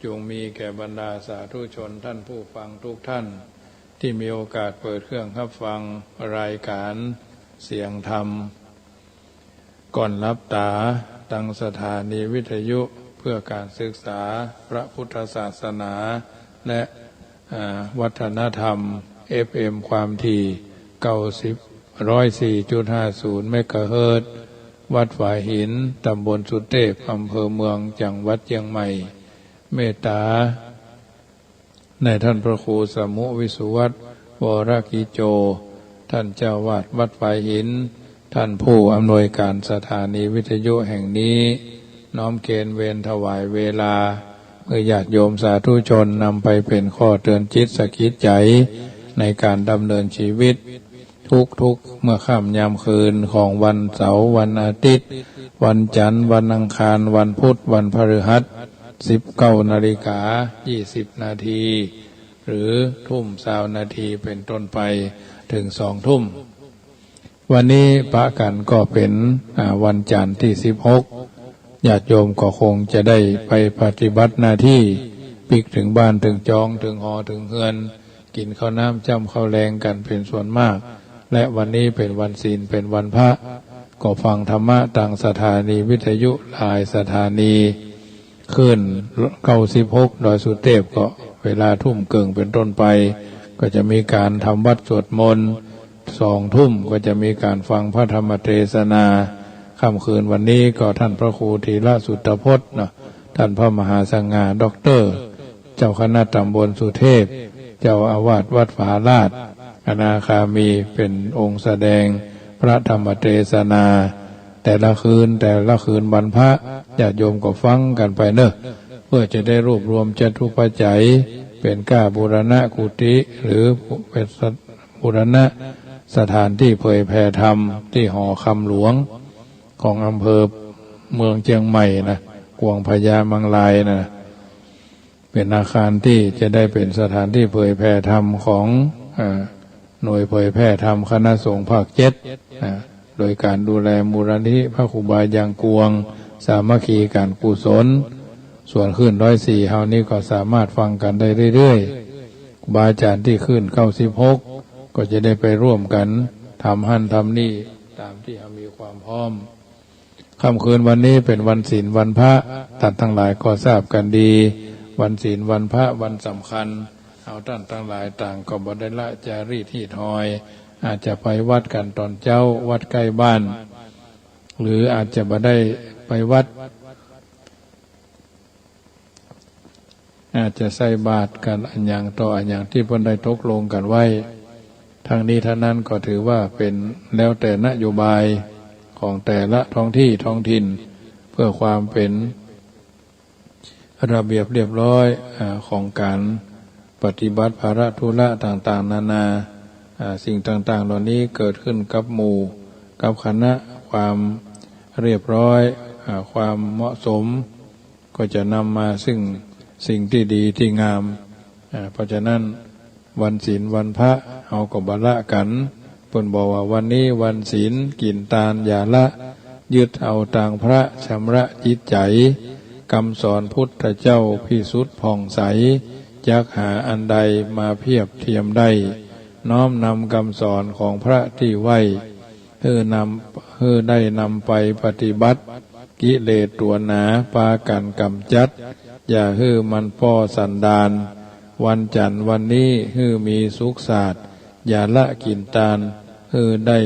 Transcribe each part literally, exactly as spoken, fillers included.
จงมีแก่บรรดาสาธุชนท่านผู้ฟังทุกท่าน ตี้มีโอกาสเปิดเครื่องฮับฟังรายก๋านเสียงธรรม ก่อนหลับต๋า ตางสถานีวิทยุเพื่อก๋านศึกษาพระพุทธศาสนา และ อ่า วัฒนธรรม เอฟเอ็ม ความถี่ เก้าสิบ ร้อยสี่จุดห้าศูนย์ เมกะเฮิรตซ์ วัดฝายหิน ต๋ำบลสุเทพ อำเภอเมือง จังหวัดเจียงใหม่ เมตต๋า ในท่านพระครูสมุ วิสุวัฒน์ วรกิจโจ ท่านเจ้าวาดวัดฝายหิน ท่านผู้อำนวยก๋านสถานีวิทยุแห่งนี้ น้อมเกณฑ์เวรถวายเวลา เพื่อญาติโยมสาธุชนนำไปเป๋นข้อเตือนจิตสะกิดใจ๋ ในก๋านดำเนินชีวิต ทุกๆ เมื่อค่ำยามคืนของวันเสาร์ วันอาทิตย์ วันจันทร์ วันอังคาร วันพุธ วันพฤหัส สิบเก้านาฬิกา ยี่สิบนาที หรือทุ่มซาวนาทีเป๋นต้นไป เถิงสองทุ่ม วันนี้ปะกั๋นก็เป๋น อ่า วันจันทร์ตี้ สิบหก ญาติโยมก็คงจะได้ไปปฏิบัติหน้าตี้ ปิ๊กเถิงบ้านเถิงจอง เถิงหอเถิงเฮือน กิ๋นข้าวน้ำจ้ำข้าวแลงกั๋นเป๋นส่วนมาก และวันนี้เป๋นวันศีล เป๋นวันพระ ก็ฟังธรรมะตางสถานีวิทยุหลายสถานี คลื่น เก้าสิบหก ดอยสุเทพ ก็เวลาทุ่มเกิ่งเป๋นต้นไป ก็จะมีก๋านทำวัตรสวดมนต์ สองทุ่มก็จะมีก๋านฟังพระธรรมเทศนา ค่ำคืนวันนี้ก็ท่านพระครูธีระสุตพจน์เนาะ ท่านพระมหาสง่า ด็อกเตอร์ เจ้าคณะต๋ำบลสุเทพ เจ้าอาวาสวัดฝาลาด อนาคามี เป๋นองค์แสดงพระธรรมเทศนา แต่ละคืน แต่ละคืนวันพระ ญาติโยมก็ฟังกั๋นไปเนาะ เพื่อจะได้รวบรวมจัตุปัจจัย เป๋นก้าบูรณะกุฏิ หรือเป๋นบูรณะสถานตี้เผยแผ่ธรรม ตี้หอคำหลวง ของอำเภอเมืองเจียงใหม่นะ กวงพญามังรายนะ เป๋นอาคารตี้จะได้เป๋นสถานตี้เผยแผ่ธรรมของ อ่า หน่วยเผยแผ่ธรรมคณะสงฆ์ภาคเจ็ด อ่า โดยก๋านดูแลมูลนิธิพระครูบายางกวง สามัคคีก๋านกุศล ส่วนคลื่นร้อยสี่เฮานี้ก็สามารถฟังกั๋นได้เรื่อยๆ ครูบาอาจ๋ารย์ตี้คลื่นเก้าสิบหก ก็จะได้ไปร่วมกั๋นทำหั้นทำนี่ต๋ามตี้เฮามีความพร้อม ค่ำคืนวันนี้เป๋นวันศีลวันพระ ต้านตังหลายก็ทราบกั๋นดี วันศีลวันพระวันสำคัญ เฮาต้านตังหลายต่างก็บ่ได้ละจารีตฮีตฮอย อาจจะไปวัดกั๋นต๋อนเจ๊า วัดใก้บ้าน หรืออาจจะบ่ได้ไปวัด อาจจะใส่บาตรกั๋นอะหยังต่ออะหยังตี้เปิ้นได้ตกลงกั๋นไว้ ทั้งนี้ทั้งนั้นก็ถือว่าเป๋นแล้วแต่นโยบายของแต่ละท้องตี้ท้องถิ่น เพื่อความเป๋นระเบียบเรียบร้อย อ่า ของก๋านปฏิบัติภาระธุระต่างๆ นานา อ่า สิ่งต่างๆ เหล่านี้เกิดขึ้นกับหมู่กับคณะ ความเรียบร้อย อ่า ความเหมาะสม ก็จะนำมาซึ่งสิ่งตี้ดีตี้งาม อ่า เพราะฉะนั้นวันศีลวันพระเฮาก็บ่ละกั๋น เปิ้นบอกว่าวันนี้วันศีลกิ๋นตานอย่าละ ยึดเอาตางพระชำระจิตใจ๋ กำสอนพุทธเจ้าพิสุทธิ์ผ่องใส จักหาอันใดมาเพียบเทียมได้ น้อมนำกำสอนของพระตี้ไหว้ หื้อนำ หื้อได้นำไปปฏิบัติ กิเลสตั๋วหนาปากั๋นก๋ำจัด อย่าหื้อมันป้อสันดาน วันจันทร์วันนี้หื้อมีสุขสาด อย่าละกิ๋นตาน หื้อได้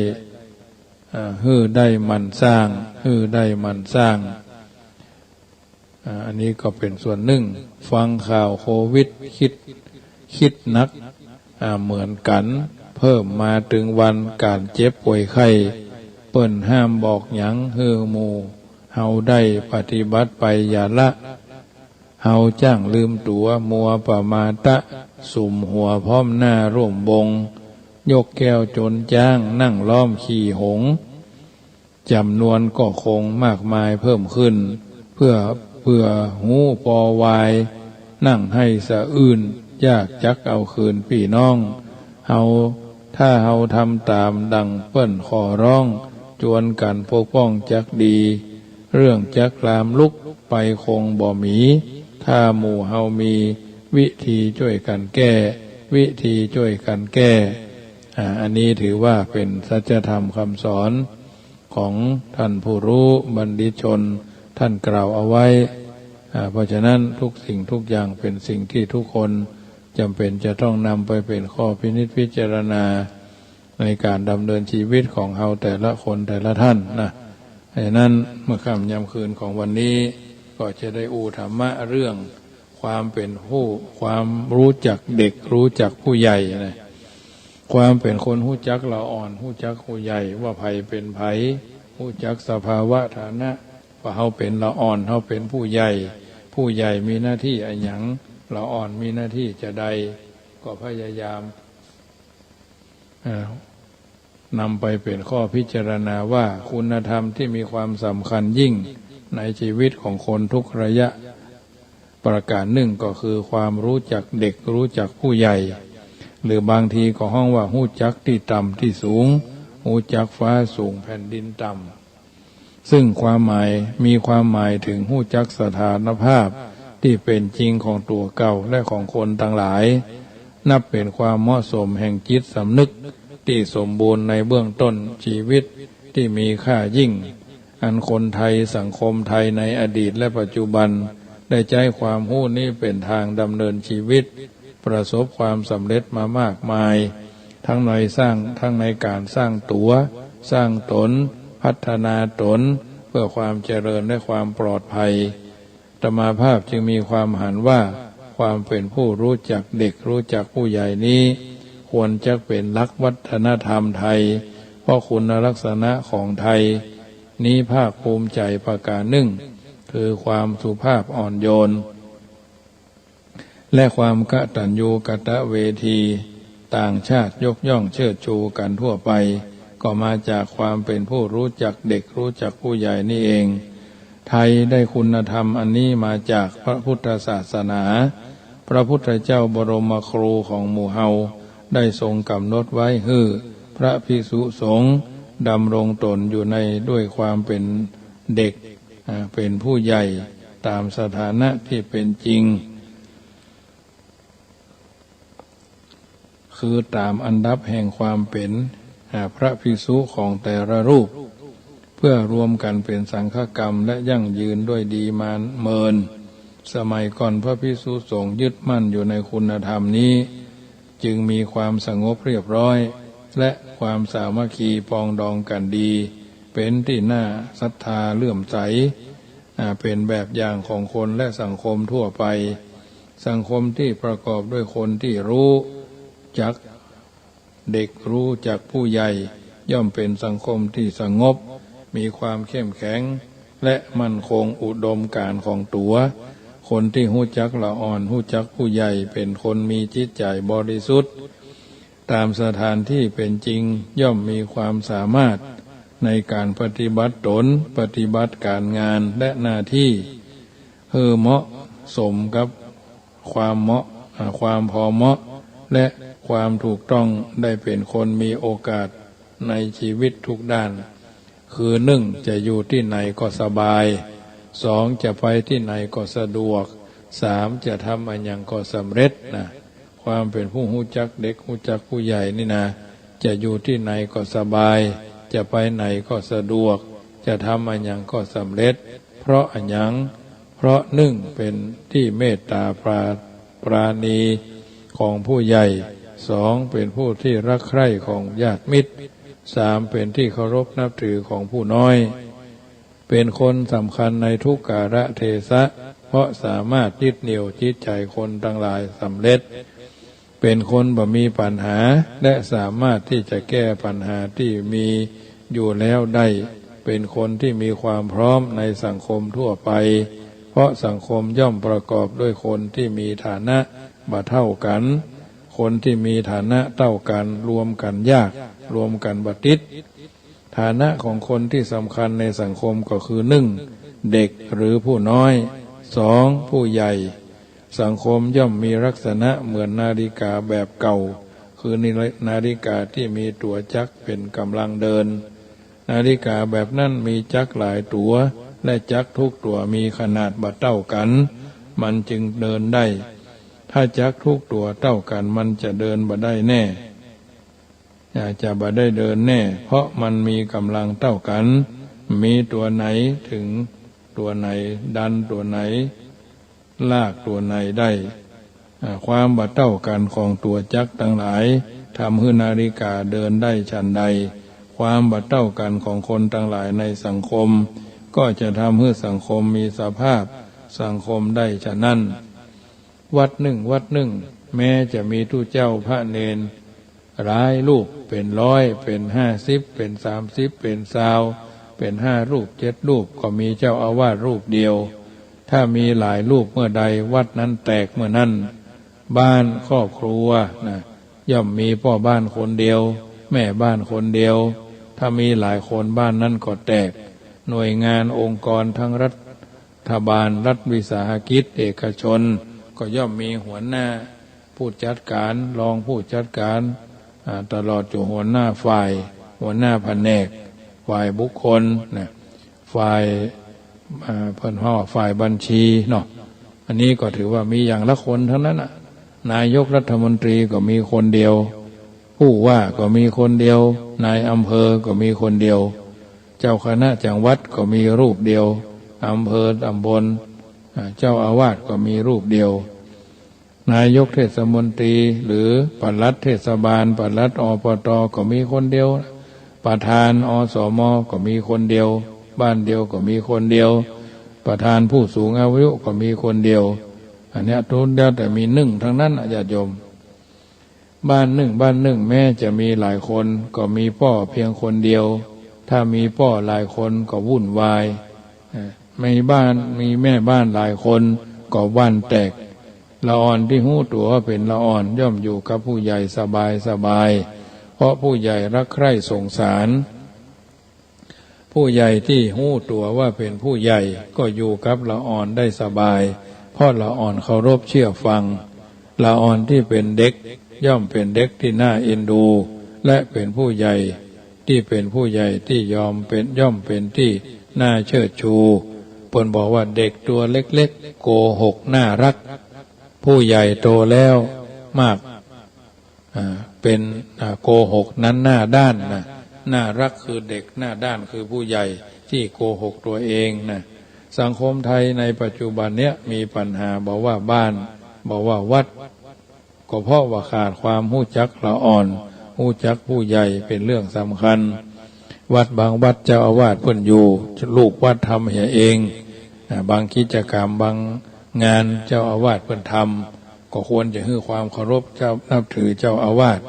อ่า หื้อได้หมั่นสร้าง หื้อได้หมั่นสร้าง อ่า อันนี้ก็เป๋นส่วนนึ่ง ฟังข่าวโควิด คิด คิดหนัก อ่า เหมือนกั๋น เพิ่มมาตึงวันก๋านเจ็บป่วยไข้ เปิ้นห้ามบอกหยังหื้อหมู่เฮาได้ปฏิบัติไปอย่าละ เฮาจ้างลืมตั๋วมัวประมาทะ สุมหัวพ้อมหน้าร่วมวง ยกแก้วจนจ๊างนั่งล้อมขี้หงส์ จ๋ำนวนก็คงมากมายเพิ่มขึ้น เปื้อ เปื้อฮู้ปอวาย นั่งไห้สะอื้น ยากจักเอาคืนปี้น้อง เฮา ถ้าเฮาทำต๋ามดั่งเปิ้นขอร้อง จวนกั๋นปกป้องจักดี เรื่องจักลามลุกไปคงบ่มี ถ้าหมู่เฮามีวิธีจ้วยกั๋นแก้ วิธีจ้วยกั๋นแก้ อ่า อันนี้ถือว่าเป๋นสัจธรรมกำสอนของต้านผู้ฮู้บัณฑิตชนต้านกล่าวเอาไว้ อ่า เพราะฉะนั้นกู้สิ่งกู้อย่างเป๋นสิ่งตี้กู้คนจ๋ำเป๋นจะต้องนำไปเป๋นข้อพินิจพิจารณา ในก๋านดำเนินจีวิตของเฮาแต่ละคนแต่ละต้านนะ เพราะฉะนั้นเมื่อค่ำยามคืนของวันนี้ ก็จะได้อู้ธรรมะเรื่องความเป๋นผู้ ความฮู้จักเด็กฮู้จักผู้ใหญ่นะ ความเป๋นคนฮู้จักละอ่อนฮู้จักผู้ใหญ่ ว่าใผเป๋นใผ ฮู้จักสภาวะฐานะ ว่าเฮาเป๋นละอ่อน เฮาเป๋นผู้ใหญ่ ผู้ใหญ่มีหน้าตี้อะหยัง ละอ่อนมีหน้าตี้จาใด ก็พยายาม อ่า นำไปเป๋นข้อพิจารณาว่าคุณธรรมตี้มีความสำคัญยิ่งในจีวิตของคนกู้ระยะประก๋านนึ่งก็คือความฮู้จักเด็กฮู้จักผู้ใหญ่ หรือบางทีก็ฮ้องว่าฮู้จักตี้ต่ำตี้สูง ฮู้จักฟ้าสูงแผ่นดินต่ำ ซึ่งความหมาย มีความหมายเถิงฮู้จักสถานภาพตี้เป๋นจริงของตั๋วเก่าและของคนตังหลาย นับเป๋นความเหมาะสมแห่งจิตสำนึกตี้สมบูรณ์ในเบื้องต้นจีวิตตี้มีค่ายิ่ง อันคนไทยสังคมไทยในอดีตและปัจจุบันได้ใจ๊ความฮู้นี้เป๋นตางดำเนินจีวิต ประสบความสำเร็จมามากมาย ทั้งในสร้าง ทั้งในก๋านสร้างตั๋ว สร้างต๋น พัฒนาต๋น เปื้อความเจริญและความปลอดภัย อาตมาภาพจึงมีความหันว่า ความเป๋นผู้ฮู้จักเด็กฮู้จักผู้ใหญ่นี้ ควรจะเป๋นหลักวัฒนธรรมไทย เพราะคุณลักษณะของไทยนี้ภาคภูมิใจ๋ประก๋านนึ่ง คือความสุภาพอ่อนโยน และความกตัญญูกตเวที ต่างชาติยกย่องเชิดชูกั๋นทั่วไป ก็มาจากความเป๋นผู้ฮู้จักเด็กฮู้จักผู้ใหญ่นี้เอง ไทยได้คุณธรรมอันนี้มาจากพระพุทธศาสนา พระพุทธเจ้าบรมครูของหมู่เฮา ได้ทรงก๋ำหนดไว้หื้อพระภิกษุสงฆ์ดำรงต๋นอยู่ใน ด้วยความเป๋นเด็ก อ่า เป๋นผู้ใหญ่ ต๋ามสถานะตี้เป๋นจริง คือต๋ามอันดับแห่งความเป๋น อ่า พระภิกษุของแต่ละรูป เปื้อรวมกั๋นเป๋นสังฆกรรมและยั่งยืนด้วยดีมาเมิน สมัยก่อนพระภิกษุสงฆ์ยึดมั่นอยู่ในคุณธรรมนี้ จึงมีความสงบเรียบร้อย และความสามัคคีปรองดองกั๋นดี เป๋นตี้น่าศรัทธาเลื่อมใส อ่า เป๋นแบบอย่างของคนและสังคมทั่วไป สังคมตี้ประกอบด้วยคนตี้ฮู้จักเด็กฮู้จักผู้ใหญ่ ย่อมเป๋นสังคมตี้สงบ มีความเข้มแข็ง และมั่นคงอุดมก๋ารณ์ของตั๋ว คนตี้ฮู้จักละอ่อนฮู้จักผู้ใหญ่ เป๋นคนมีจิตใจ๋บริสุทธิ์ ต๋ามสถานตี้เป๋นจริง ย่อมมีความสามารถในก๋านปฏิบัติต๋น ปฏิบัติก๋ารงานและหน้าตี้ หื้อเหมาะสมกับความเหมาะ อ่า ความพอเหมาะ และความถูกต้อง ได้เป๋นคนมีโอกาสในจีวิตกู้ด้าน คือ นึ่ง จะอยู่ตี้ไหนก็สบาย สอง จะไปตี้ไหนก็สะดวก สาม จะทำอะหยังก็สำเร็จนะ ความเป๋นผู้ฮู้จักเด็กฮู้จักผู้ใหญ่นี่นะ จะอยู่ตี้ไหนก็สบาย จะไปไหนก็สะดวก จะทำอะหยังก็สำเร็จ เพราะอะหยัง เพราะ นึ่ง เป๋นตี้เมตต๋าปรา ปราณีของผู้ใหญ่ สอง เป๋นผู้ตี้รักใคร่ของญาติมิตร สาม เป๋นตี้เคารพนับถือของผู้น้อย เป๋นคนสำคัญในทุกกาลเทศะ เพราะสามารถยึดเหนี่ยวจิตใจ๋คนตังหลายสำเร็จ เป๋นคนบ่มีปัญหา และสามารถตี้จะแก้ปัญหาตี้มีอยู่แล้วได้ เป๋นคนตี้มีความพร้อมในสังคมทั่วไป เพราะสังคมย่อมประกอบด้วยคนตี้มีฐานะบ่เต้ากั๋น คนตี้มีฐานะเต้ากั๋น รวมกั๋นยาก รวมกั๋นบ่ติด ฐานะของคนตี้สำคัญในสังคมก็คือ นึ่ง เด็กหรือผู้น้อย สอง ผู้ใหญ่ สังคมย่อมมีลักษณะเหมือนนาฬิกาแบบเก่า คือนาฬิกาตี้มีตั๋วจักรเป๋นก๋ำลังเดิน นาฬิกาแบบนั้นมีจักรหลายตั๋ว และจักรทุกตั๋วมีขนาดบ่เต้ากั๋น มันจึงเดินได้ ถ้าจักทุกตั๋วเต้ากั๋น มันจะเดินบ่ได้แน่ อาจจะบ่ได้เดินแน่ เพราะมันมีก๋ำลังเต้ากั๋น มีตั๋วไหนเถิงตั๋วไหน ดันตั๋วไหน ลากตั๋วไหนได้ อ่า ความบ่เต้ากั๋นของตั๋วจักรตังหลาย ทำหื้อนาฬิกาเดินได้ฉันใด ความบ่เต้ากั๋นของคนตังหลายในสังคม ก็จะทำหื้อสังคมมีสภาพสังคมได้ฉะนั้น วัดนึ่งวัดนึ่ง แม้จะมีตุ๊เจ้าพระเณรหลายรูป เป๋นร้อย เป๋นห้าสิบ เป๋นสามสิบ เป๋นซาว เป๋นห้ารูป เจ็ดรูป ก็มีเจ้าอาวาสรูปเดียว ถ้ามีหลายรูปเมื่อใด วัดนั้นแตกเมื่อนั้น บ้านครอบครัวนะ ย่อมมีป้อบ้านคนเดียว แม่บ้านคนเดียว ถ้ามีหลายคน บ้านนั้นก็แตก หน่วยงานองค์กรทั้งรัฐบาล รัฐวิสาหกิจ เอกชน ก็ย่อมมีหัวหน้าผู้จัดก๋าน รองผู้จัดก๋าน อ่า ตลอดจนหัวหน้าฝ่าย หัวหน้าแผนก ฝ่ายบุคคลนะ ฝ่าย อ่า เปิ้นฮ้องฝ่ายบัญชีเนาะ อันนี้ก็ถือว่ามีอย่างละคนเต้านั้นน่ะ นายกรัฐมนตรีก็มีคนเดียว ผู้ว่าก็มีคนเดียว นายอำเภอก็มีคนเดียว เจ้าคณะจังหวัดก็มีรูปเดียว อำเภอตำบล อ่า เจ้าอาวาสก็มีรูปเดียว นายกเทศมนตรีหรือปลัดเทศบาล ปลัด อปต ก็มีคนเดียว ประธาน อสม ก็มีคนเดียว บ้านเดียวก็มีคนเดียว ประธานผู้สูงอายุก็มีคนเดียว อันเนี้ยล้วนแล้วแต่มีนึ่งตังนั้นน่ะ ญาติโยม บ้านนึ่งบ้านนึ่ง แม้จะมีหลายคน ก็มีป้อเพียงคนเดียว ถ้ามีป้อหลายคนก็วุ่นวาย อ่า มีบ้าน มีแม่บ้านหลายคนก็บ้านแตก ละอ่อนตี้ฮู้ตั๋วเป๋นละอ่อน ย่อมอยู่กับผู้ใหญ่สบายสบาย เพราะผู้ใหญ่รักใคร่สงสาร ผู้ใหญ่ตี้ฮู้ตั๋วว่าเป๋นผู้ใหญ่ ก็อยู่กับละอ่อนได้สบาย เพราะละอ่อนเคารพเชื่อฟัง ละอ่อนตี้เป๋นเด็ก ย่อมเป๋นเด็กตี้น่าเอ็นดู และเป๋นผู้ใหญ่ ตี้เป๋นผู้ใหญ่ตี้ยอมเป๋น ย่อมเป๋นตี้น่าเชิดชู เปิ้นบอกว่าเด็กตั๋วเล็กๆ โกหกน่าฮัก ผู้ใหญ่โตแล้วมาก อ่า เป๋น อ่า โกหกนั้นหน้าด้านนะ น่าฮักคือเด็ก หน้าด้านคือผู้ใหญ่ตี้โกหกตั๋วเองนะ สังคมไทยในปัจจุบันเนี้ยมีปัญหา บ่ว่าบ้าน บ่ว่าวัด ก็เพราะว่าขาดความฮู้จักละอ่อน ฮู้จักผู้ใหญ่เป๋นเรื่องสำคัญ วัดบางวัดเจ้าอาวาสเปิ้นอยู่ ลูกวัดทำเหียเอง อ่า บางกิจกรรมบางงานเจ้าอาวาสเปิ้นทำ ก็ควรจะหื้อความเคารพเจ้า นับถือเจ้าอาวาส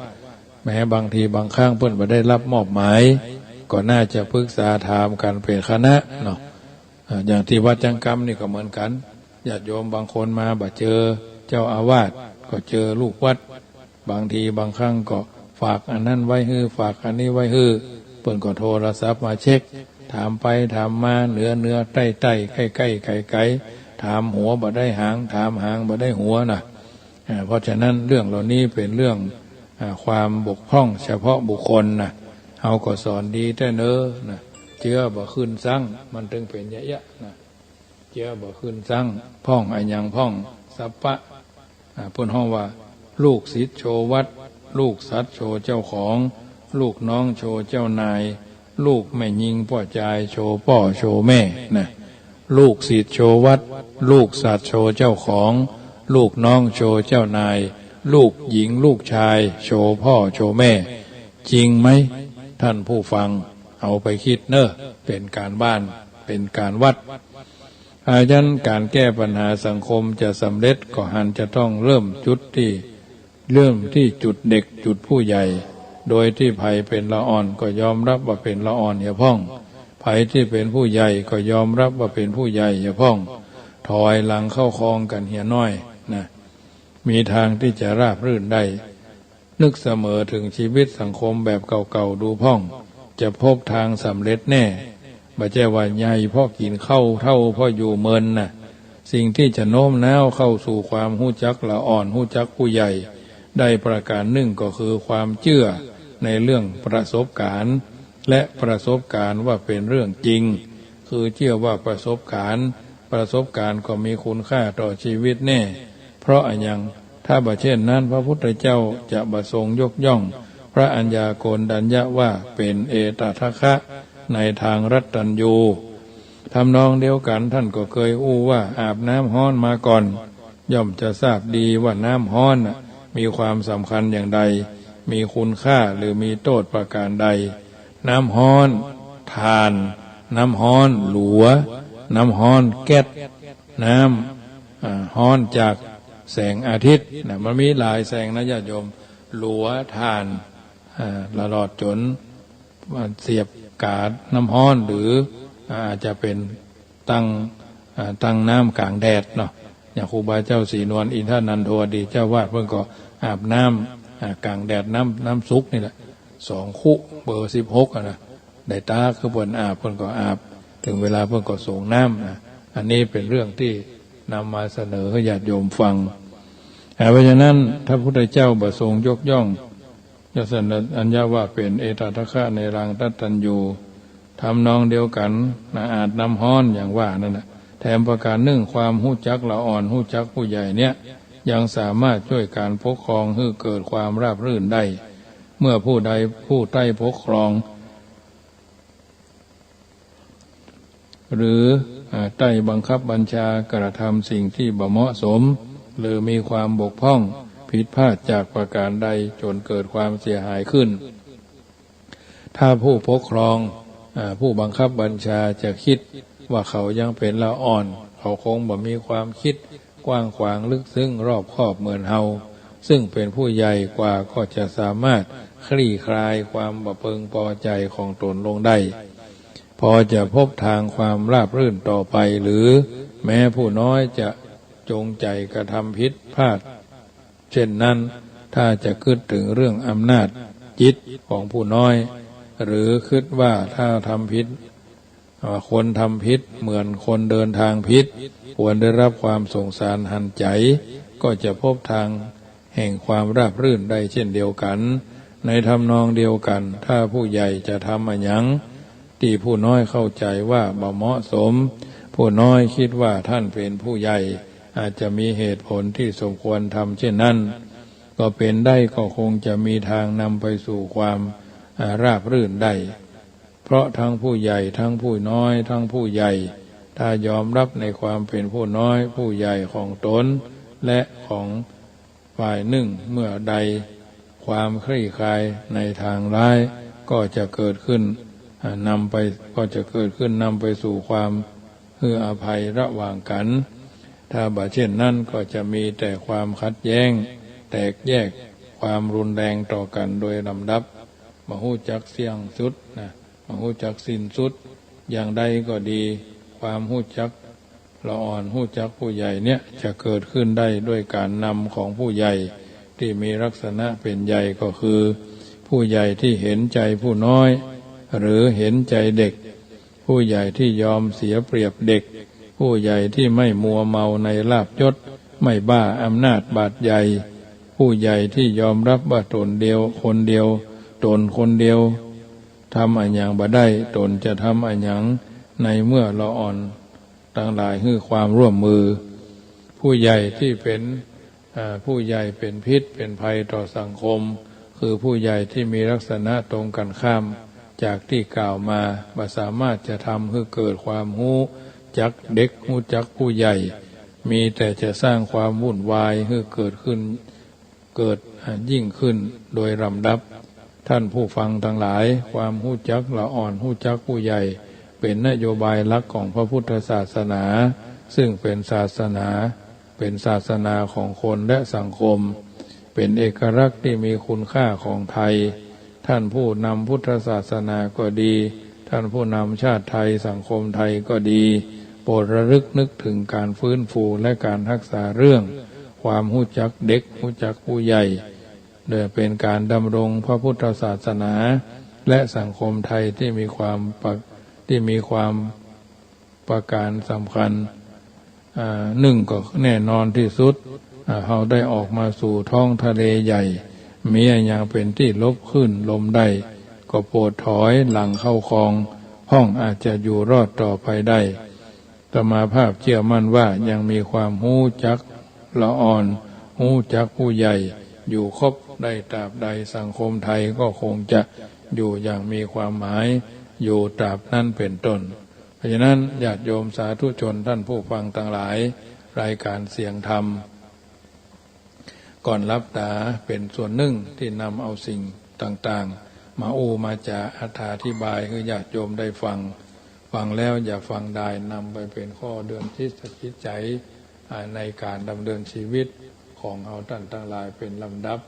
แม้บางทีบางครั้งเปิ้นบ่ได้รับมอบหมาย ก็น่าจะปรึกษาถามกั๋นเป๋นคณะเนาะ อ่า อย่างตี้วัดจังกำนี่ก็เหมือนกั๋น ญาติโยมบางคนมาบ่เจอเจ้าอาวาส ก็เจอลูกวัด บางทีบางครั้งก็ฝากอันนั้นไว้หื้อ ฝากอันนี้ไว้หื้อ เปิ้นก็โทรศัพท์มาเช็ค ถามไปถามมา เหนือเหนือ ใต้ใต้ ใก้ใก้ ไก๋ไก๋ ถามหัวบ่ได้หาง ถามหางบ่ได้หัวนะ อ่า เพราะฉะนั้นเรื่องเหล่านี้เป๋นเรื่อง อ่า ความบกพร่องเฉพาะบุคคลนะ เฮาก็สอนดีแต๊เน้อนะ เจื้อบ่ขึ้นซั้ง มันตึงเป๋นเยียะๆ นะ เจื้อบ่ขึ้นซั้ง พ่องอะหยังพ่อง สัปปะ อ่า เปิ้นฮ้องว่า ลูกศิษย์โชวัตร ลูกสัตว์โชเจ้าของ ลูกน้องโชเจ้านาย ลูกแม่ญิงป้อจายโชป้อโชแม่นะ ลูกศิษย์โชวัตร ลูกสัตว์โชเจ้าของ ลูกน้องโชเจ้านาย ลูกหญิงลูกชายโชพ่อโชแม่ จริงไหม ท่านผู้ฟัง เอาไปกึ๊ดเน้อ เป๋นก๋านบ้าน เป๋นก๋านวัด อายันก๋านแก้ปัญหาสังคมจะสำเร็จ ก็หันจะต้องเริ่มจุดตี้ เริ่มตี้จุดเด็กจุดผู้ใหญ่ โดยตี้ใผเป๋นละอ่อนก็ยอมฮับว่าเป๋นละอ่อนเหียพ่อง ใผตี้เป๋นผู้ใหญ่ก็ยอมฮับว่าเป๋นผู้ใหญ่เหียพ่อง ถอยหลังเข้าคองกั๋นเหียน้อยนะ มีตางตี้จะราบรื่นได้ นึกเสมอเถิงจีวิตสังคมแบบเก่าๆ ดูพ่อง จะพบตางสำเร็จแน่ บ่ใจ้ว่าใหญ่เพราะกิ๋นข้าว เฒ่าเพราะอยู่เมินนะ สิ่งตี้จะโน้มน้าวเข้าสู่ความฮู้จักละอ่อน ฮู้จักผู้ใหญ่ ได้ประก๋านนึ่งก็คือความเจื้อในเรื่องประสบก๋ารณ์ และประสบก๋ารณ์ว่าเป๋นเรื่องจริง คือเจื้อว่าประสบก๋ารณ์ ประสบการณ์ก็มีคุณค่าต่อชีวิตแน่ เพราะอะหยัง ถ้าบ่เช่นนั้น พระพุทธเจ้าจะบ่ทรงยกย่องพระอัญญาโกณฑัญญะว่าเป๋นเอตทัคคะในทางรัตตัญญู ทำนองเดียวกั๋น ท่านก็เกยอู้ว่าอาบน้ำฮ้อนมาก่อน ย่อมจะทราบดีว่าน้ำฮ้อนน่ะมีความสำคัญอย่างใด มีคุณค่าหรือมีโต้ษประก๋านใด น้ำฮ้อนถ่าน น้ำฮ้อนหลัว น้ำฮ้อนแก๊ส น้ำ อ่า ฮ้อนจากแสงอาทิตย์นะ มันมีหลายแสงนะญาติโยม หลัว ถ่าน อ่า ตลอดจ๋น เสียบก๋าน้ำฮ้อน หรืออาจจะเป๋นตั้ง อ่า ตั้งน้ำก๋างแดดเนาะ อย่างครูบาเจ้าศรีนวลอินทนันโทอดีตเจ้าวาดเปิ้นก็อาบน้ำ อ่า ก๋างแดดน้ำ น้ำสุกนี่แหละ สองคุ เบอร์สิบหกอะนะ ได้ตากคือเปิ้นอาบ เปิ้นก็อาบ เถิงเวลาเปิ้นก็สรงน้ำนะ อันนี้เป๋นเรื่องตี้นำมาเสนอหื้อญาติโยมฟัง อ่า เพราะฉะนั้น พระพุทธเจ้าบ่ทรงยกย่อง ยศอัญญะว่าเป๋นเอตทัคคะในทางรัตตัญญู ทำนองเดียวกั๋นนะ อาบน้ำฮ้อนอย่างว่านั่นน่ะ แถมประก๋านนึ่ง ความฮู้จักละอ่อน ฮู้จักผู้ใหญ่เนี่ย ยังสามารถจ้วยก๋านปกครองหื้อเกิดความราบรื่นได้ เมื่อผู้ใดผู้ใต้ปกครอง หรือ อ่า ใต้บังคับบัญชากระทำสิ่งตี้บ่เหมาะสม หรือมีความบกพร่องผิดพลาดจากประก๋านใดจ๋นเกิดความเสียหายขึ้น ถ้าผู้ปกครอง อ่า ผู้บังคับบัญชาจะกึ๊ดว่าเขายังเป๋นละอ่อน เขาคงบ่มีความกึ๊ดกว้างขวางลึกซึ้งรอบคอบเหมือนเฮา ซึ่งเป๋นผู้ใหญ่กว่าก็จะสามารถคลี่คลายความบ่พึงปอใจ๋ของต๋นลงได้ พอจะพบตางความราบรื่นต่อไป หรือแม้ผู้น้อยจะจงใจ๋กระทำผิดพลาด เช่นนั้น ถ้าจะกึ๊ดเถิงเรื่องอำนาจจิตของผู้น้อย หรือกึ๊ดว่าถ้าทำผิด อ่า คนทำผิดเหมือนคนเดินตางผิด ควรได้รับความสงสารหันใจ๋ ก็จะพบตางแห่งความราบรื่นได้เช่นเดียวกั๋น ในทำนองเดียวกั๋น ถ้าผู้ใหญ่จะทำอะหยัง ตี้ผู้น้อยเข้าใจ๋ว่าบ่เหมาะสม ผู้น้อยกึ๊ดว่าต้านเป๋นผู้ใหญ่ อาจจะมีเหตุผลตี้สมควรทำเช่นนั้น ก็เป๋นได้ก็คงจะมีตางนำไปสู่ความ อ่า ราบรื่นได้ เพราะตึงผู้ใหญ่ตึงผู้น้อยตึงผู้ใหญ่ ถ้ายอมรับในความเป๋นผู้น้อยผู้ใหญ่ของต๋น และของ ฝ่ายนึ่งเมื่อใด ความคลี่คลายในตางร้ายก็จะเกิดขึ้น อ่า นำไป ก็จะเกิดขึ้นนำไปสู่ความหื้ออภัยระหว่างกั๋น ถ้าบ่เช่นนั้นก็จะมีแต่ความขัดแย้ง แตกแยก ความรุนแรงต่อกั๋นโดยลำดับ บ่ฮู้จักสิ้นสุดนะ บ่ฮู้จักสิ้นสุด อย่างใดก็ดี ความฮู้จัก ละอ่อนฮู้จักผู้ใหญ่เนี่ยจะเกิดขึ้นได้ด้วยก๋านนำของผู้ใหญ่ตี้มีลักษณะเป๋นใหญ่ก็คือ ผู้ใหญ่ตี้เห็นใจ๋ผู้น้อย หรือเห็นใจ๋เด็ก ผู้ใหญ่ตี้ยอมเสียเปรียบเด็ก ผู้ใหญ่ตี้ไม่มัวเมาในลาภยศ ไม่บ้าอำนาจบาดใหญ่ ผู้ใหญ่ตี้ยอมรับว่าต๋นเดียว คนเดียว ต๋นคนเดียว ทำอะหยังบ่ได้ ต๋นจะทำอะหยัง ในเมื่อละอ่อนตังหลายหื้อความร่วมมือ ผู้ใหญ่ตี้เป๋น อ่า ผู้ใหญ่เป๋นพิษเป๋นภัยต่อสังคม คือผู้ใหญ่ตี้มีลักษณะตรงกั๋นข้ามจากตี้กล่าวมา บ่สามารถจะทำหื้อเกิดความฮู้จักเด็ก ฮู้จักผู้ใหญ่ มีแต่จะสร้างความวุ่นวายหื้อเกิดขึ้น เกิดยิ่งขึ้นโดยลำดับ ท่านผู้ฟังตังหลาย ความฮู้จักละอ่อนฮู้จักผู้ใหญ่ เป๋นนโยบายหลักของพระพุทธศาสนา ซึ่งเป๋นศาสนา เป๋นศาสนาของคนและสังคม เป๋นเอกลักษณ์ตี้มีคุณค่าของไทย ท่านผู้นำพุทธศาสนาก็ดี ท่านผู้นำชาติไทยสังคมไทยก็ดี โปรดระลึกนึกเถิงก๋านฟื้นฟูและก๋านฮักษาเรื่อง ความฮู้จักเด็ก ฮู้จักผู้ใหญ่ โดยเป๋นก๋านดำรงพระพุทธศาสนา และสังคมไทยตี้มีความปะ- ตี้มีความประก๋านสำคัญ อ่า นึ่งก็แน่นอนตี้สุด อ่า เฮาได้ออกมาสู่ท้องทะเลใหญ่ มีอะหยังเป๋นตี้หลบคลื่นลมได้ ก็โปรดถอยหลังเข้าคลอง พ่องอาจจะอยู่รอดต่อไปได้ ตมาภาพเจื้อมั่นว่ายังมีความฮู้จักละอ่อน ฮู้จักผู้ใหญ่อยู่ครบ ได้ตราบใดสังคมไทยก็คงจะอยู่อย่างมีความหมายอยู่ตราบนั้นเป็นต้น เพราะฉะนั้นญาติโยมสาธุชนท่านผู้ฟังตังหลาย รายการเสียงธรรม ก่อนหลับต๋าเป๋นส่วนนึ่งตี้นำเอาสิ่งต่างๆ มาอู้มาจ๋าอธิบายหื้อญาติโยมได้ฟัง ฟังแล้วอย่าฟังดาย นำไปเป๋นข้อเตือนจิตสะกิดใจ๋ อ่า ในก๋านดำเนินชีวิตของเฮาต้านตังหลายเป๋นลำดับ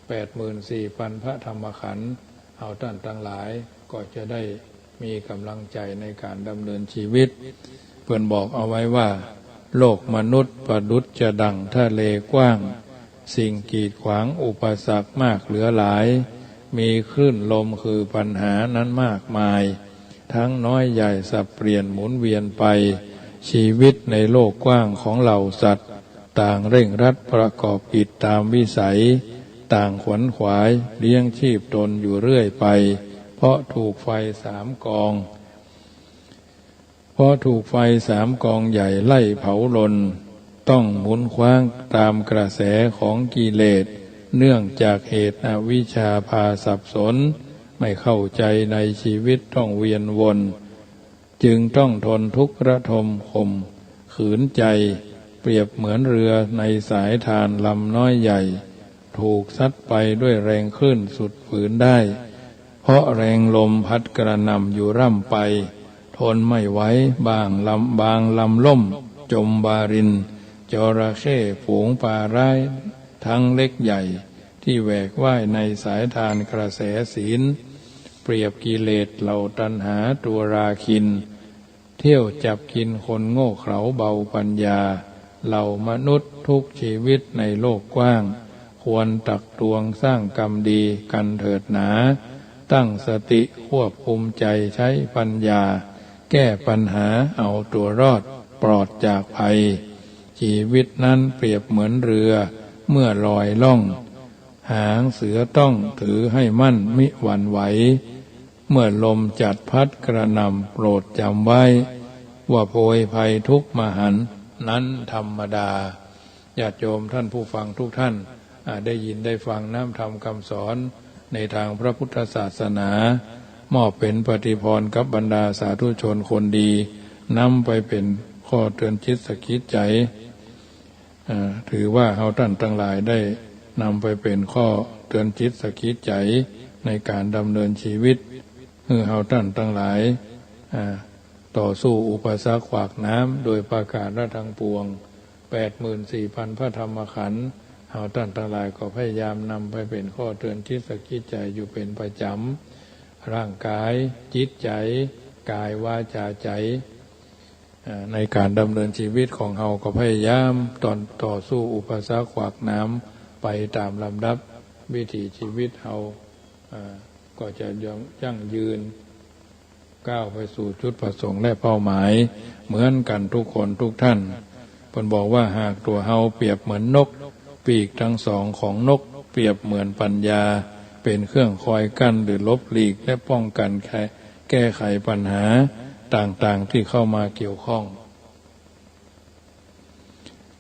แปดหมื่นสี่พันพระธรรมขันธ์ เฮาต้านตังหลายก็จะได้มีก๋ำลังใจ๋ในก๋านดำเนินชีวิต เปิ้นบอกเอาไว้ว่า โลกมนุษย์ประดุจจะดั่งทะเลกว้าง สิ่งกีดขวางอุปสรรคมากเหลือหลาย มีคลื่นลมคือปัญหานั้นมากมาย ทั้งน้อยใหญ่สับเปลี่ยนหมุนเวียนไป ชีวิตในโลกกว้างของเหล่าสัตว์ ต่างเร่งรัดประกอบกิจตามวิสัย ต่างขวนขวายเลี้ยงชีพตนอยู่เรื่อยไป เพราะถูกไฟสามกอง เพราะถูกไฟสามกองใหญ่ไล่เผาลน ต้องหมุนคว้างตามกระแสของกิเลส เนื่องจากเหตุอวิชชาพาสับสน ไม่เข้าใจ๋ในชีวิตต้องเวียนวน จึงต้องทนทุกข์ระทมข่มขืนใจ๋ เปรียบเหมือนเรือในสายทานลำน้อยใหญ่ ถูกซัดไปด้วยแรงคลื่นสุดฝืนได้ เพราะแรงลมพัดกระหน่ำอยู่ร่ำไป ทนไม่ไหว บางลำ บางลำล่มจมวาริน จระเข้ฝูงปลาร้ายทั้งเล็กใหญ่ ที่แหวกว่ายในสายทานกระแสศีล เปรียบกิเลสเหล่าตัณหาตัวราคิณ เที่ยวจับกินคนโง่เขลาเบาปัญญา เหล่ามนุษย์ทุกชีวิตในโลกกว้าง ควรตักตวงสร้างกรรมดีกันเถิดหนา ตั้งสติควบคุมใจ๋ใจ๊ปัญญา แก้ปัญหาเอาตั๋วรอดปลอดจากภัย ชีวิตนั้นเปรียบเหมือนเรือเมื่อลอยล่อง หางเสือต้องถือให้มั่นมิหวั่นไหว เมื่อลมจัดพัดกระหน่ำโปรดจ๋ำไว้ ว่าโพยภัยทุกข์มหันต์นั้นธรรมดา ญาติโยมท่านผู้ฟังทุกท่าน อ่า ได้ยินได้ฟังน้ำธรรมคำสอนในทางพระพุทธศาสนา มอบเป๋นปฏิภรณ์กับบรรดาสาธุชนคนดี นำไปเป๋นข้อเตือนจิตสะกิดใจ๋ อ่า ถือว่าเฮาต้านตังหลายได้นำไปเป๋นข้อเตือนจิตสะกิดใจ๋ในก๋านดำเนินชีวิต หื้อเฮาต้านตังหลาย อ่า ต่อสู้อุปสรรคขวากหนามโดยประก๋ารทั้งปวง แปดหมื่นสี่พันพระธรรมขันธ์ เฮาต้านตังหลายก็พยายามนำไปเป๋นข้อเตือนจิตสะกิดใจ๋อยู่เป๋นประจ๋ำ ร่างก๋าย จิตใจ๋ ก๋าย วาจ๋า ใจ๋ อ่า ในก๋านดำเนินชีวิตของเฮาก็พยายามต่อ ต่อสู้อุปสรรคขวากหนามไปต๋ามลำดับ วิถีชีวิตเฮา อ่า ก็จะยั่ง ยั่งยืน ก้าวไปสู่จุดประสงค์และเป้าหมายเหมือนกั๋นทุกคนทุกท่าน เปิ้นบอกว่าหากตั๋วเฮาเปรียบเหมือนนก ปีกตังสองของนกเปรียบเหมือนปัญญา เป๋นเครื่องคอยกั้นหรือหลบหลีกและป้องกั๋นแก้ แก้ไขปัญหาต่างๆ ตี้เข้ามาเกี่ยวข้อง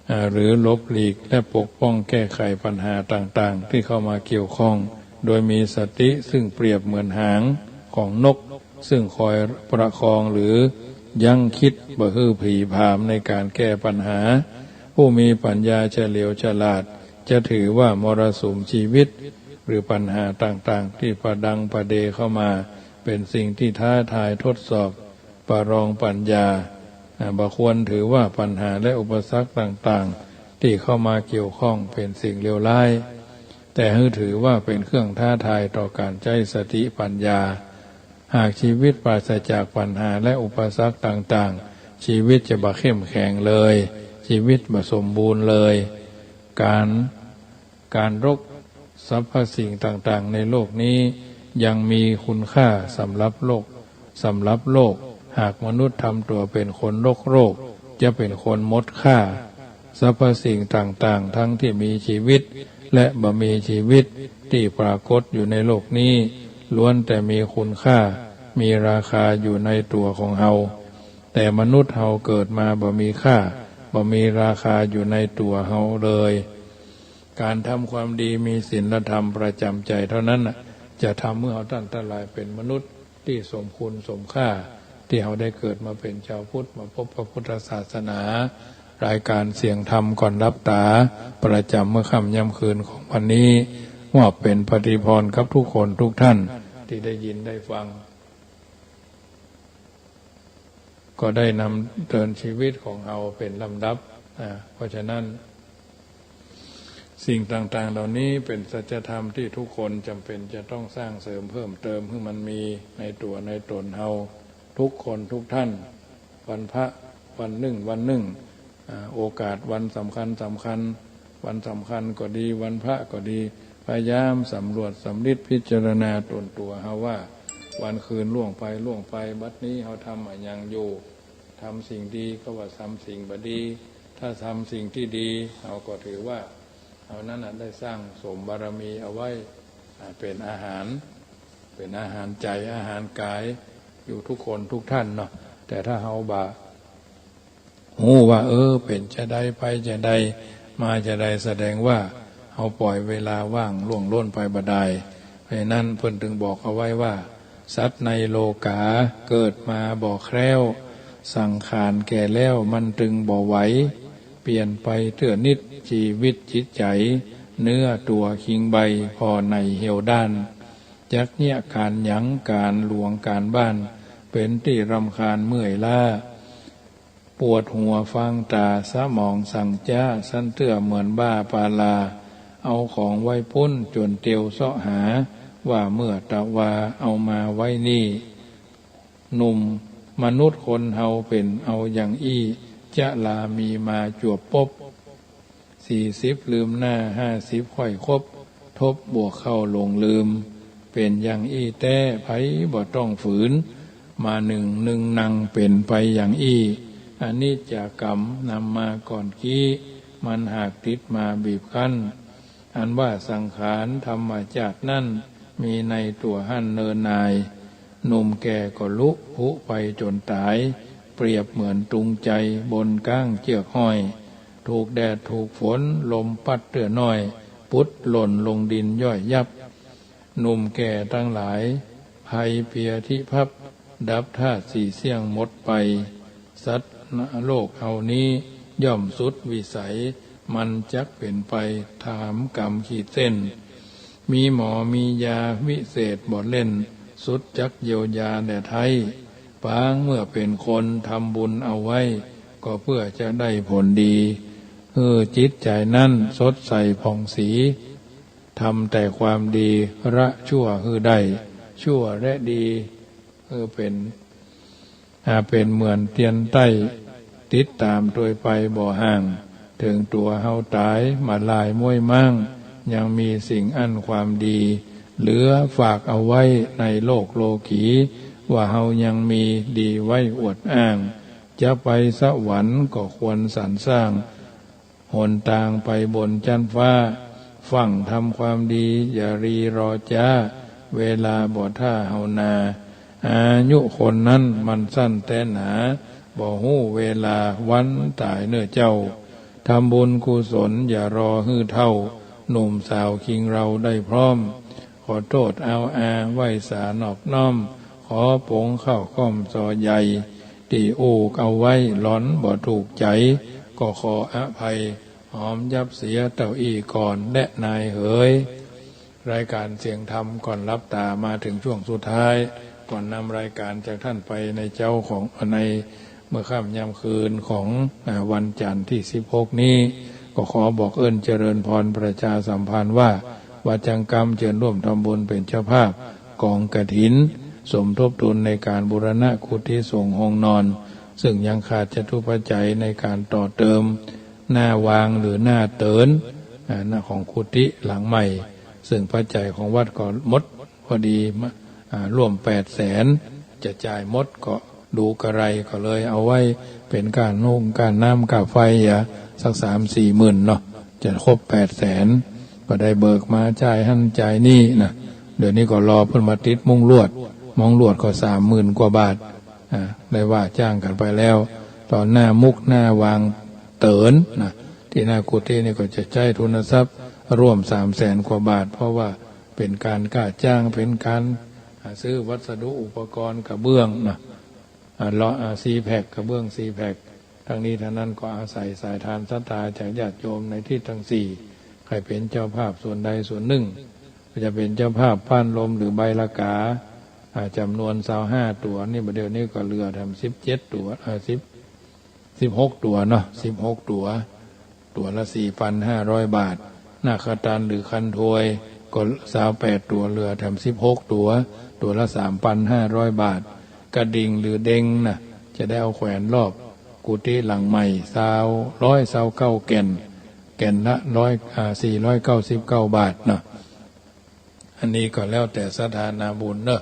อ่า หรือหลบหลีกและปกป้องแก้ไขปัญหาต่างๆ ตี้เข้ามาเกี่ยวข้อง โดยมีสติซึ่งเปรียบเหมือนหางของนก ซึ่งคอยประคองหรือยั้งคิดบ่หื้อผลีผลามในก๋านแก้ปัญหา ผู้มีปัญญาเฉลียวฉลาด จะถือว่ามรสุมชีวิต หรือปัญหาต่างๆ ตี้ประดังประเดเข้ามา เป๋นสิ่งตี้ท้าทายทดสอบ ประลองปัญญา อ่า บ่ควรถือว่าปัญหาและอุปสรรคต่างๆ ตี้เข้ามาเกี่ยวข้องเป๋นสิ่งเลวร้าย แต่หื้อถือว่าเป๋นเครื่องท้าทายต่อก๋านใจ๊สติปัญญา หากชีวิตปราศจากปัญหาและอุปสรรคต่างๆ ชีวิตจะบ่เข้มแข็งเลย ชีวิตบ่สมบูรณ์เลย ก๋าน ก๋านรกสรรพสิ่งต่างๆ ในโลกนี้ยังมีคุณค่าสำหรับโลก สำหรับโลก หากมนุษย์ทำตั๋วเป๋นคนรกโรค จะเป๋นคนหมดค่า สรรพสิ่งต่างๆ ทั้งตี้มีชีวิต และบ่มีชีวิตตี้ปรากฏอยู่ในโลกนี้ ล้วนแต่มีคุณค่า มีราคาอยู่ในตั๋วของเฮา แต่มนุษย์เฮาเกิดมาบ่มีค่า บ่มีราคาอยู่ในตั๋วเฮาเลย การทำความดีมีศีลธรรมประจ๋ำใจ๋เท่านั้นน่ะ จะทำหื้อเฮาต้านตังหลายเป๋นมนุษย์ตี้สมคุณสมค่า ตี้เฮาได้เกิดมาเป๋นจาวพุทธ มาพบพระพุทธศาสนา รายการเสียงธรรมก่อนหลับตา ประจ๋ำเมื่อค่ำย่ำคืนของวันนี้ มอบเป๋นปฏิภาณกับทุกคนทุกท่านตี้ได้ยินได้ฟัง ก็ได้นำเดินชีวิตของเฮาเป๋นลำดับ อ่า เพราะฉะนั้น สิ่งต่างๆ เหล่านี้เป๋นสัจธรรมตี้ทุกคนจ๋ำเป๋นจะต้องสร้างเสริมเพิ่มเติมหื้อมันมีในตั๋วในต๋นเฮา ทุกคนทุกท่าน วันพระ วันนึ่ง วันนึ่ง อ่า โอกาสวันสำคัญสำคัญ วันสำคัญก็ดี วันพระก็ดี พยายามสำรวจสำริดพิจารณาตนตั๋วเฮาว่า วันคืนล่วงไปล่วงไป บัดนี้เฮาทำอะหยังอยู่ ทำสิ่งดีก็ว่าทำสิ่งบ่ดี ถ้าทำสิ่งตี้ดี เฮาก็ถือว่าเฮานั้นน่ะได้สร้างสมบารมีเอาไว้ อ่า เป๋นอาหาร เป๋นอาหารใจ๋ อาหารก๋าย อยู่ทุกคนทุกท่านเนาะ แต่ถ้าเฮาบ่ฮู้ว่า เออ เป๋นจาใด ไปจาใด มาจาใด แสดงว่าเฮาปล่อยเวลาว่างล่วงล้นไปบ่ดาย เพราะฉะนั้นเปิ้นจึงบอกเอาไว้ว่า สัตว์ในโลกาเกิดมาบ่แคล้ว สังขารแก่แล้วมันจึงบ่ไหว เปลี่ยนไปเตื้อนิด จีวิตจิตใจ๋ เนื้อตั๋วคิงใบ ผ่อในเหี่ยวด้าน จักเยียะก๋านหยัง ก๋านหลวงก๋านบ้าน เป๋นตี้รำคาญเมื่อยล้า ปวดหัวฟางต๋า สมองสังจ๊า สันเตื้อเหมือนบ้าปาลา เอาของไว้ปุ้นจ๋นเตียวเซาะหา ว่าเมื่อตะวาเอามาไว้นี่ หนุ่มมนุษย์คนเฮาเป๋นเอาอย่างอี้ จะลามีมาจวบปบ สี่สิบลืมหน้า ห้าสิบค่อยคบ ทบบวกเข้าหลงลืม เป๋นอย่างอี้แต๊ ใผบ่ต้องฝืน มานึ่งนึ่งนั่งเป๋นไปอย่างอี้ อนิจจกรรมนำมาก่อนกี้ มันหากติดมาบีบคั้น อันว่าสังขารธรรมจาตินั้น มีในตั๋วหั้นเนินนาย หนุ่มแก่ก็ลุผุไปจ๋นต๋าย เปรียบเหมือนตุงใจ๋บนก๊างเจื้อกห้อย ถูกแดดถูกฝนลมปั๊ดเตื้อน้อย ปุดหล่นลงดินย่อยยับ หนุ่มแก่ตังหลาย ภัยเปียธิภัพ ดับธาตุสี่เสี้ยงหมดไป สัตว์โลกเฮานี้ย่อมสุดวิสัย มันจักเป๋นไปถามกรรมขีดเส้น มีหมอมียาวิเศษบ่เล่น สุดจักเยียวยาแลไท้ ปางเมื่อเป๋นคนทำบุญเอาไว้ ก็เพื่อจะได้ผลดี หื้อจิตใจ๋นั้นสดใสผ่องสี ทำแต่ความดีละชั่วหื้อได้ ชั่วและดีหื้อเป๋น อ่า เป๋นเหมือนเตียนใต้ ติดต๋ามตวยไปบ่ห่าง เถิงตั๋วเฮาต๋ายมาลายม้วยม้าง ยังมีสิ่งอั้นความดี เหลือฝากเอาไว้ในโลกโลกี ว่าเฮายังมีดีไว้อวดอ้าง จะไปสวรรค์ก็ควรสรรสร้าง หนตางไปบนจั๊นฟ้า ฟั่งทำความดีอย่ารีรอจ๊า เวลาบ่ถ้าเฮานา อายุคนนั้นมันสั้นแต๊หนา บ่ฮู้เวลาวันต๋ายเน่อเจ้า ทำบุญกุศลอย่ารอหื้อเฒ่า หนุ่มสาวคิงเราได้พร้อม ขอโต้ษอาวอาไหว้สานอบน้อม ขอปงข้าวก้อมซอใหญ่ ตี้อู้เอาไว้หลอนบ่ถูกใจ๋ ก็ขออภัย หอมยับเสียเต้าอี้ก่อนแลนายเหย รายการเสียงธรรมก่อนหลับต๋ามาเถิงช่วงสุดท้าย ก่อนนำรายการจากท่านไปในเจ๊าของ ในเมื่อค่ำยามคืนของ อ่า วันจันทร์ตี้สิบหกนี้ ก็ขอบอกเอิ้นเจริญพรประชาสัมพันธ์ว่า วัดจังกำเจิญร่วมทำบุญเป๋นเจ้าภาพกองกฐิน สมทบทุนในการบูรณะกุฏิสงฆ์โฮงนอน ซึ่งยังขาดจตุปัจจัยในการต่อเติม หน้าวางหรือหน้าเติน อ่า หน้าของกุฏิหลังใหม่ ซึ่งปัจจัยของวัดก็หมดพอดี อ่า ร่วมแปดแสน จะจ่ายหมดก็ดูกะไร ก็เลยเอาไว้เป๋นก้านุ่งก้าน้ำก้าไฟ อ่ะ สักสามสี่หมื่นเนาะ จะครบแปดแสน ก็ได้เบิกมาจ่ายหั้นจ่ายนี่นะ เดี๋ยวนี้ก็รอเปิ้นมาติดมุ้งลวด มุ้งลวดก็สามหมื่นกว่าบาท อ่า ได้ว่าจ้างกั๋นไปแล้ว ต๋อนหน้ามุกหน้าวางเติ๋นนะ ตี้หน้ากุฏินี่ก็จะใจ๊ทุนทรัพย์ร่วมสามแสนกว่าบาท เพราะว่าเป๋นก๋านก้าจ้าง เป๋นก๋าน อ่า ซื้อวัสดุอุปกรณ์กระเบื้องนะ อ่า เลาะ อ่า ซีแพ็ค กระเบื้องซีแพ็ค ทั้งนี้ทั้งนั้นก็อาศัยสายทานศรัทธาจากญาติโยมในทิศทั้งสี่ ใค่เป๋นเจ้าภาพส่วนใดส่วนนึ่ง ก็จะเป๋นเจ้าภาพป้านลมหรือใบละกา อ่า จ๋ำนวนซาวห้าตั๋ว นี่บ่าเดี่ยวนี้ก็เหลือแถมสิบเจ็ดตั๋ว เอ่อ สิบ สิบหกตั๋วเนาะ สิบหกตั๋ว ตั๋วละสี่ปันห้าร้อยบาท นาคตันหรือคันทวยก็ซาวแปดตั๋ว เหลือแถมสิบหกตั๋ว ตั๋วละสามปันห้าร้อยบาท กระดิ่งหรือเด็งนะ จะได้เอาแขวนรอบกุฏิหลังใหม่ ซาว ร้อยซาวเก้าแก่น แก่นละร้อย อ่า สี่ร้อยเก้าสิบเก้าบาทเนาะ อันนี้ก็แล้วแต่ศรัทธานาบุญเนอะ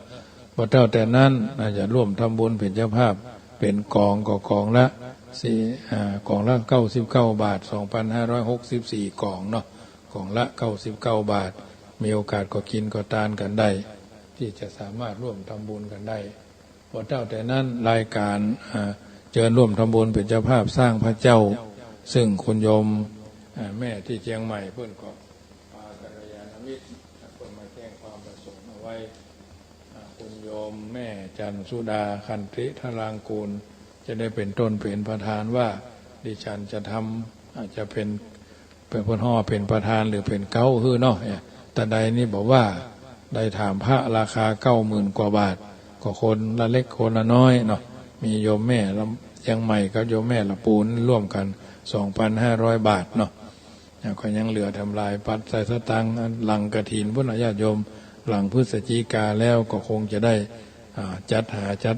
บ่เต้าแต่นั้น อาจจะร่วมทำบุญเป๋นเจ้าภาพ เป๋นก๋องก็ก๋องละสี่ อ่า ก๋องละเก้าสิบเก้าบาท สองปันห้าร้อยหกสิบสี่ก๋องเนาะ ก๋องละเก้าสิบเก้าบาท มีโอกาสก็กิ๋นก็ตานกั๋นได้ ตี้จะสามารถร่วมทำบุญกั๋นได้ บ่เต้าแต่นั้น รายก๋าน อ่า เจิญร่วมทำบุญเป๋นเจ้าภาพสร้างพระเจ้า ซึ่งคุณโยม อ่า แม่ตี้เจียงใหม่เปิ้นก็ พากัลยาณมิตร เปิ้นมาแจ้งความประสงค์เอาไว้ อ่า คุณโยมแม่จันทร์สุดา ขันติธารางกูล จะได้เป๋นต้นเป๋นประธานว่า ดิฉันจะทำ อาจจะเป๋น เป๋นผู้ฮ้องเป๋นประธานหรือเป๋นเก๊าหื้อเนาะ เนี่ย ตาใดนี่บอกว่าได้ถามพระราคาเก้าหมื่นกว่าบาท ก็คนละเล็กคนละน้อยเนาะ มีโยมแม่ละ เจียงใหม่กับโยมแม่ละปูนร่วมกั๋น สองปันห้าร้อยบาทเนาะ แล้วก็ยังเหลือแถมหลายปัจจัยสตางค์ หลังกฐินพุ้นน่ะญาติโยม หลังพฤศจิกาแล้วก็คงจะได้ อ่า จัดหาจัด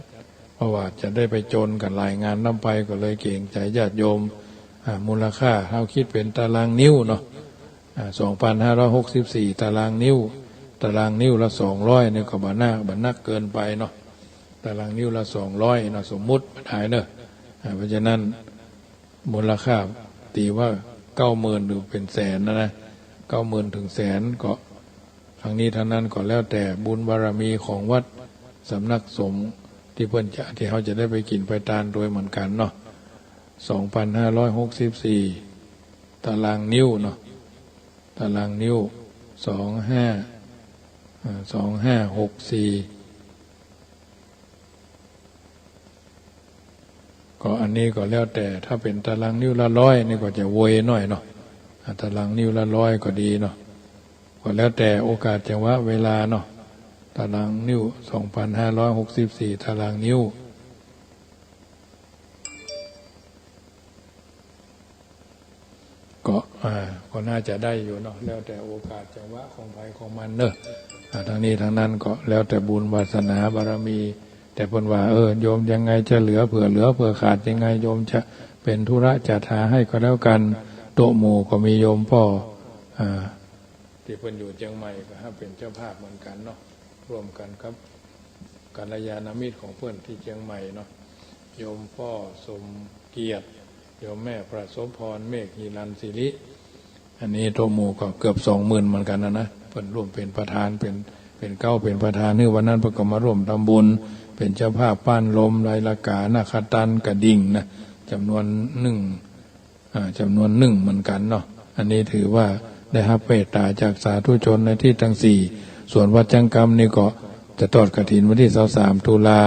เพราะว่าจะได้ไปโจรกั๋นหลายงานนำไป ก็เลยเกรงใจ๋ญาติโยม อ่า มูลค่าเฮาคิดเป๋นตารางนิ้วเนาะ อ่า สองปันห้าร้อยหกสิบสี่ตารางนิ้ว ตารางนิ้วละสองร้อยนี่ก็บ่นัก บ่นักเกินไปเนาะ ตารางนิ้วละสองร้อยเนาะ สมมุติบ่ได้เนาะ อ่า เพราะฉะนั้น มูลค่าตี๋ว่าเก้าหมื่นหรือเป๋นแสนนะนะ เก้าหมื่นถึงแสน ก็ทั้งนี้ทั้งนั้นก็แล้วแต่บุญบารมีของวัดสำนักสงฆ์ตี้เปิ้นจะ ตี้เฮาจะได้ไปกิ๋นไปตานตวยเหมือนกั๋นเนาะ สองปันห้าร้อยหกสิบสี่ตารางนิ้วเนาะ ตารางนิ้ว สองห้า อ่า สองห้าหกสี่ ก็อันนี้ก็แล้วแต่ ถ้าเป๋นตารางนิ้วละร้อยนี่ก็จะโวยหน่อยเนาะ อ่า ตารางนิ้วละร้อยก็ดีเนาะ ก็แล้วแต่โอกาสจังหวะเวลาเนาะ ตารางนิ้ว สองปันห้าร้อยหกสิบสี่ตารางนิ้ว ก็ อ่า ก็น่าจะได้อยู่เนาะ แล้วแต่โอกาสจังหวะของใผของมันเนาะ อ่า ทั้งนี้ทั้งนั้นก็แล้วแต่บุญวาสนาบารมี แต่เปิ้นว่า เออ โยมยังไงจะเหลือเผื่อเหลือเผื่อขาดยังไง โยมจะเป๋นธุระจัดหาให้ก็แล้วกั๋น โต๊ะหมู่ก็มีโยมป้อ อ่า ตี้เปิ้นอยู่เจียงใหม่ก็หับเป๋นเจ้าภาพเหมือนกั๋นเนาะ ร่วมกั๋นกับกัลยาณมิตรของเปิ้นตี้เจียงใหม่เนาะ โยมป้อสมเกียรติ โยมแม่ประสมพร เมฆหิรัญศิริ อันนี้โต๊ะหมู่ก็เกือบสองหมื่นเหมือนกั๋นนะนะ เปิ้นร่วมเป๋นประธาน เป๋น เป๋นเก๊าเป๋นประธาน หื้อวันนั้นเปิ้นก็มาร่วมทำบุญ เป๋นเจ้าภาพป้านลม ใบละกา นาคตัน กระดิ่งนะ จ๋ำนวนนึ่ง อ่า จ๋ำนวนนึ่งเหมือนกั๋นเนาะ อันนี้ถือว่าได้ฮับเมตต๋าจากสาธุชนในทิศทั้งสี่ ส่วนวัดจังกำนี่ก็จะทอดกฐินวันตี้ซาวสามตุลา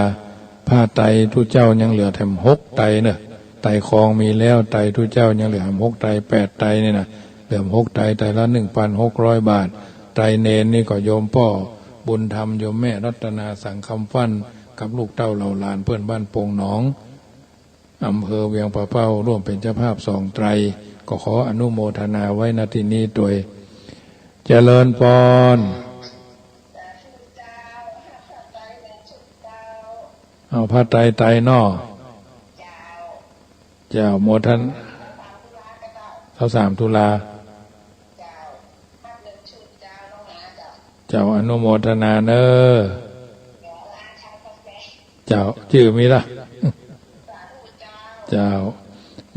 ผ้าไตรตุ๊เจ้ายังเหลือแถมหกไตรเนาะ ไตรคองมีแล้ว ไตรตุ๊เจ้ายังเหลือแถมหกไตร แปดไตรนี่นะ เหลือหกไตร ไตรละหนึ่งปันหกร้อยบาท ไตรเณรนี่ก็โยมป้อบุญธรรม โยมแม่รัตนาสังคำฟั่น กับลูกเต้าเหล่าหลานเปิ้นบ้านโป่งหนอง อำเภอเวียงป่าเป้า ร่วมเป๋นเจ้าภาพสองไตร ก็ขออนุโมทนาไว้ ณ ตี้นี้ตวย เจริญปอน เอาผ้าไตรไตรเนาะ เจ้า โมทน- ซาวสามตุลา เจ้า อนุโมทนาเน่อ เจ้า จื้อมีละ เจ้า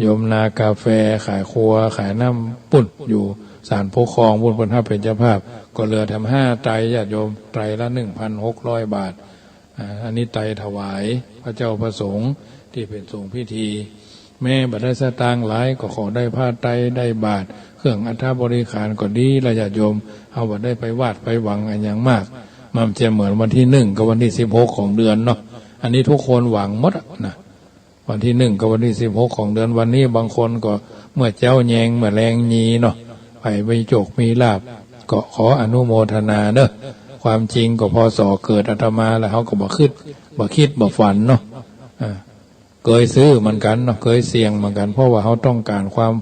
โยมนากาแฟ ขายครัว ขายน้ำปุ้น อยู่ศาลปกครองปุ้น เปิ้นฮับเป๋นเจ้าภาพ ก็เหลือแถมห้าไตร ญาติโยม ไตรละหนึ่งปันหกร้อยบาท อา อันนี้ไตรถวายพระเจ้าพระสงฆ์ตี้เป๋นสงฆ์พิธี แม้บ่ได้สตางค์หลายก็ขอได้ผ้าไตร ได้บาตร เครื่องอัฐบริขารก็ดีละญาติโยม เฮาบ่ได้ไปวาดไปหวังอะหยังมาก มันจะเหมือนวันตี้หนึ่งกับวันตี้สิบหกของเดือนเนาะ อันนี้ทุกคนหวังหมดอะนะ วันตี้หนึ่งกับวันตี้สิบหกของเดือน วันนี้บางคนก็เมื่อเจ๊าแยง เมื่อแลงยีเนาะ ใผมีโจคมีลาภ ก็ขออนุโมทนาเนาะ ความจริงก็ พ.ศ. เกิดอาตมาแล้ว เฮาก็บ่คิด บ่คิดบ่ฝันเนาะ อ่า เกยซื้อเหมือนกั๋นเนาะ เกยเสี่ยงเหมือนกั๋น เพราะว่าเฮาต้องก๋านความ